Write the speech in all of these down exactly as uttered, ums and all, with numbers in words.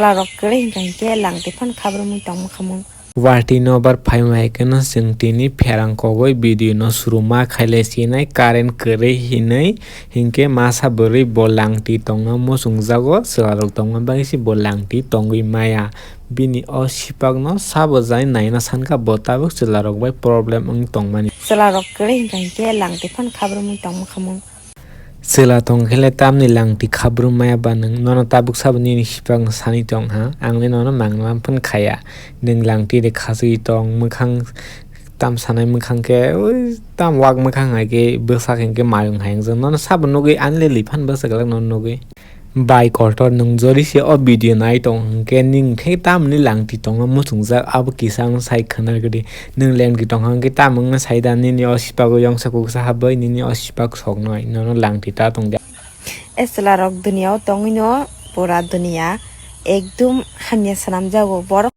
Chwlarok kwrwi hwnkha hinkhe langtwi phano khabrumwi tongma khamung. Watwi nobar phaima hai kheno chwng tini pherang kogwi video no suru ma khaile sinai current kwrwi hinwi hinkhe masa bwrwi bo langtwi tongna muchungjago chwlarok tongma bagwi se bo langtwi tongwi maya bini o sipakno sabo jai naina sankha bo tabuk chwlarok bai problem wng tongmani. Chwlarok kwrwi hwnkha hinkhe langtwi phano khabrumwi tongma khamung. Chwla tong khe le tamni langtwi khabrumaya ba nwng? Nono tabuk sabo nini sipakno sani tong ha? Ang le nono mangna phano khaya. Nwng langtwi de khachigwi tong, mwkhang tam sanai mwkhang khe, ui, tam wak mwkhang hai khe bwsak hinkhe mayung hai wngjak. Nono sabo nugwi ani le liphan bwsa glak nono nugwi. Bai kotor, nwng jori se o video nai tong hinkhe nwng khe tamni langtwi tongma muchungjak, abo kisa ang sai khwna rwdi. Nwng langtwi tong hinkhe tamo wngna sai da, nini o sipago yongsa kuksa habwi nini o sipak soknai, nono langtwi ta tong dia. E chwlarok duniya o tongwi no pura duniya ekdum hamya swnamjago borok.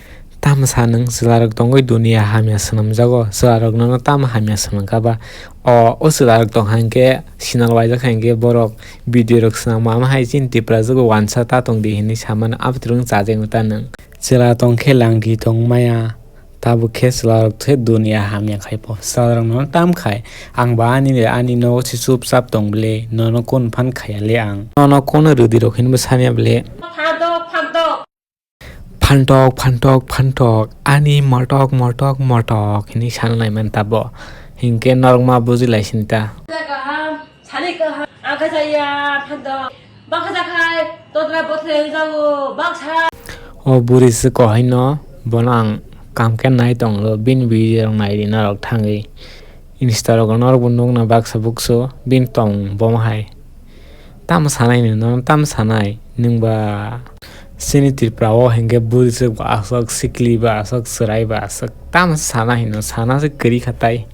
Tamo sa nwng chwlarok tongwi duniya hamya swnamjago, chwlarok nono tamo hamya swnamkha ba? O, o chwlarok tong hinkhe sinal waijak hinkhe borok video rok swnam ama hai chini Tiprajwk wansa ta tong di hinwi samano abotwrwng chajakno ta nwng. Chwla tong khe langtwi tong maya, tabuk khe chwlarok se duniya hamya khai pho. Chwlarok nono tam khai, ang ba ani le ani nogo se chupchap tong bwle, nono kun phan khaya le ang. Nono kono rwdi rok hinwi sanya bwle. Phantok, phantok. Phantok, phantok, phantok, ani motok, motok, motok hinwi sana nai man ta bo. Hinkhe norok ma buji lai sini ta. Kaham, sani kaham, ang kha jaya, phantok. Baksa jakhai, todra bothre jago, baksa. O buri se kohai no, bono ang kam khe nai tongo, bini video rok nai di norok thangwi. Insta rogo norokbo nukna baksa buksu bini tong bomo hai. Tamo sanai nwng, nono tamo sanai nwng ba? Chini Tripura o hinkhe buri swk ba aswk, sikli ba aswk, chwrai ba aswk. Tamo sana hino, sana se kwrwi kha tai.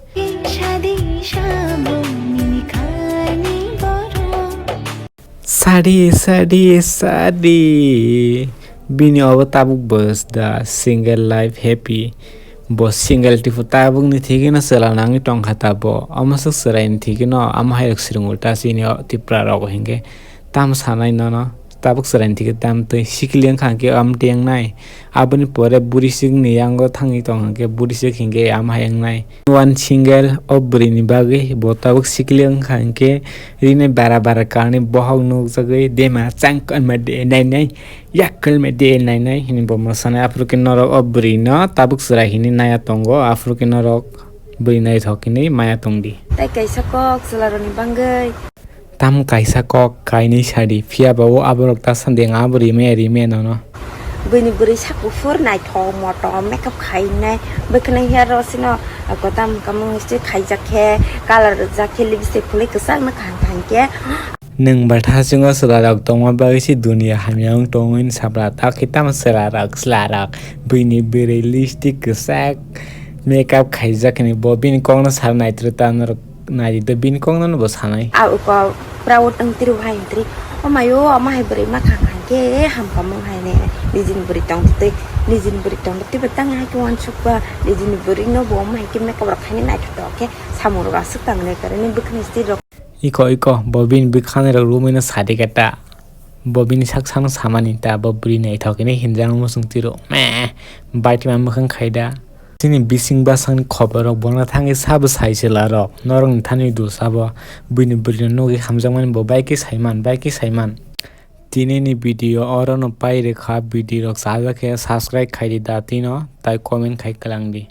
Sadi, sadi, sadi. Bini obo tabuk bwsda single life happy. Bo single tipo tabukni thikino chwla nangwi tongkha ta bo. Omo swk chwraini thikino omo hai rok swrwng ulta chini o Tipra rok hinkhe tamo sanai nono. Tabuk chwraini thikhe tam twi sikli wngkha hinkhe omo tei wngnai. Aboni pore buri swkni yango thangwi tong hinkhe buri swk hinkhe omo hai wngnai. One single o bwrwini bagwi bo tabuk sikli wngkha hinkhe rini bara bara karni bohok nukjagwi dema chang kanma de nai nai. Yak kwlma de nai nai hini bo mwsanai, aphuru khe norok o bwrwi no tabuk chwrai hini naiya tongo, aphuru khe norok bwrwi naithok hinwi maya tong di. Tai kaisa kok chwla rokni bangwi. Tam kaisa kok kainwi sadi, phiya ba o aborok ta sandeng a bwrwi maya ri maya nono. Bwini bwrwi sak kuphur naithok motom makeup khainai, bwkhwnai hair rosino kotam kamung misti khaijak khe, colour rwjak khe, lipstick phulwi kwchak no kaham kaham khe. Nwng bathasingo chwlarok tongma bagwi se duniya hamya wng tongo hini sabra, takhe tamo chwlarok, chwlarok bwini bwrwi lipstick kwchak makeup khaijak hwnwi bo bini kokno sal naitwrwi ta norok naidi do bini kokno bo sanai. A uko proud wng tiri hai hintri, o mayo omo hai bwrwi makha hwnkhe hamkha mung hai ne, nijini bwrwi tong twi, nijini bwrwi tong twi bo tang hai khe uansuk ba, nijini bwrwi no bo omo hai khe makeup rok khainai naithotok khe samung rok aswk tang nai kwrwini bwkhwni stil rok. Iko, iko, bo bini bwkhanirok romwi no sadi khe ta. Bo bini sak sakno samani ta, bo bwrwi naithok hinwi hinjak muchung tiro. Meh, baitima mwkhang khai da. Chini bising bwsakni khoborrok bono thangwi sabo sai chwlarok. Norokni thani do sabo. Buini bwrwino nugwi hamjakmani bo bai khe saiman, bai khe saiman. Tinini video orono pai rwkha, video rok chajak khe subscribe khai di da tino, tai comment khai kwlang di.